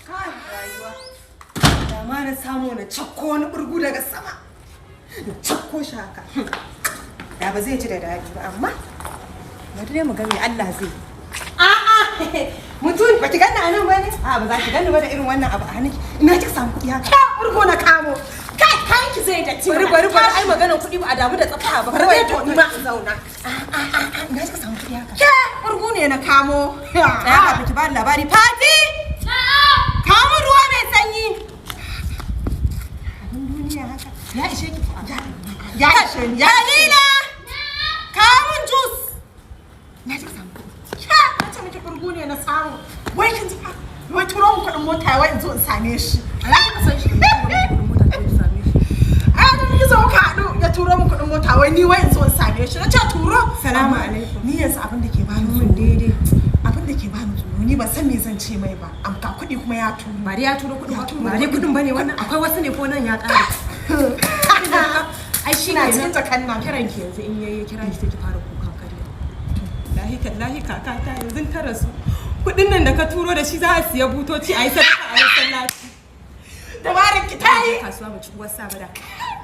Kai rayuwa. Da ma na samu na cakko wani burgu daga sama. Na cakko shi haka. Da ba zai ji da daɗi ba, amma bari dai mu ga me Allah zai yi. A'a, mutum ba ki ganni a nan ba ne? A'a, ba za ki ganni ba da irin wannan abu a hannunki. Ina kika samu kuɗi haka? Ka burgo na kamo. Kai, kayan ki zai datti. Bari, bari, bari, ai maganar kuɗi ba a damu da tsafta ba. Bari dai to ni ma in zauna. A'a, ina kika samu kuɗi haka? Ke, burgu ne na kamo. Tsaya kafin ki bani labari. Fati! Kawo min ruwa mai sanyi. Abin duniya haka. Ya ishe ki? Ya ishe ni. Ya ishe ni. Halila! Kawo min juice. Na kika samu kuɗi? Ke, na ce miki burgu ne na samu. Wai kin ji fa? Wai turo min kuɗin mota wai in zo in same shi. A ya kika san shi? Ki turo miki kuɗin mota ki same shi. Ai da kike zo ka haɗu ya turo min kuɗin mota wai ni wai in zo in same shi. Na ce turo. Salamu alaikum. Ni yanzu abin da ke bani Mun tsoro. daidai. Abin da ke bani tsoro, ni ban san me zan ce mai ba. Am ga kuɗi kuma ya turo. Ba dai ya turo kuɗin Ya ba. turo. Ba dai kuɗin bane wannan. Akwai wasu ne ko nan ya ƙare? Ai shi Ina ne cikin jakan nan. Kiran ki yanzu in yayi kira ki, sai ki fara kukan karya. Lahi tallahi, kakata yanzu ta rasu. Kuɗin nan da ka turo, da shi za a siya butoci a yi sadaka a masallaci. Dabarar ki ta yi. Kasuwa mu ci uwar sabada.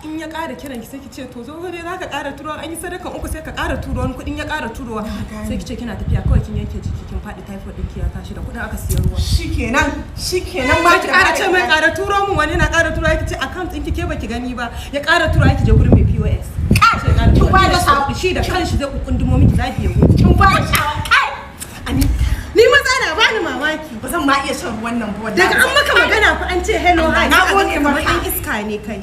In ya ƙara kiran ki, sai ki ce to zo dai za ka ƙara turo, an yi sadakan uku, sai ka ƙara turo wani kuɗin. Ya ƙara turowa, sai ki ce kina tafiya kawai kin yanke jiki kin faɗi, typhoid ɗinki ya tashi, da kuɗin aka siya ruwa. Shikenan, shikenan. Ma ki ƙara ce mai ƙara turo mun wani, na ƙara turo, ki ce account ɗinki ke baki gani ba. Ya ƙara turo, ki je gurin mai POS. Kin ba da shawo, shi da kanshi zai kundumo miki zaki ya gudu. Kin ba da shawa. Kai! Ani ni maza na bani mamaki. Ba zan ma iya shan ruwan nan ba. Daga an maka magana fa, an ce hello, hi, Na sai a gode ga kamar maka. ɗan iska ne kai.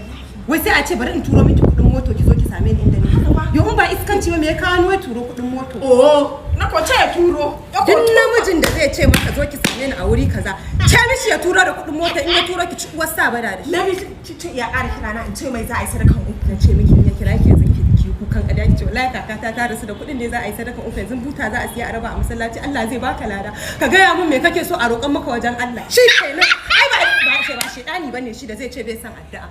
Wai sai a ce bari in turo miki kuɗin moto ki zo ki same ni inda ni. Yo, in ba iskanci ba, me ya kawo ni wai turo kuɗin moto? Oh, na ko ce ya turo. Ya ko Duk namijin da zai ce maka zo ki same ni a wuri kaza, ce mishi ya turo da kuɗin mota. In ya turo, ki ci uwar sa bada da shi. Namiji ce ya ƙara kira na in ce mai za a yi sadakan uku. Na ce miki in ya kira ki yanzu, ki kukan ƙarya, ki ce wallahi kakata ta rasu, da kuɗin ne za a yi sadakan uku, yanzu buta za a siya a raba a masallaci, Allah zai baka lada, ka gaya mun me kake so a roƙon maka wajen Allah. Shi kenan. Ai ba shedani bane shi da zai ce bai san addu'a.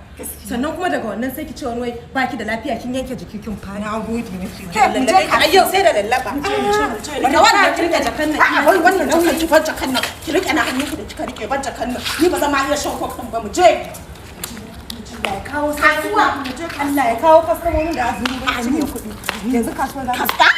Sannan kuma daga wannan sai ki ce wani wai baki da lafiya, kin yanke jiki kin fara. Na gode miki. Ke, mu je ka yau sai da lallaba. Rike wannan, ki rike jakan nan. A'a, wai wannan jakan, ki bar jakan nan. Ki rike na hannunki da kika rike, bar jakan nan. Ni ba zan ma iya shan coke din ba, mu je. Allah ya kawo Kasuwa. Allah ya kawo kwastomomin da azumi ba cinye kuɗi. Yanzu kasuwa za ta Kasta.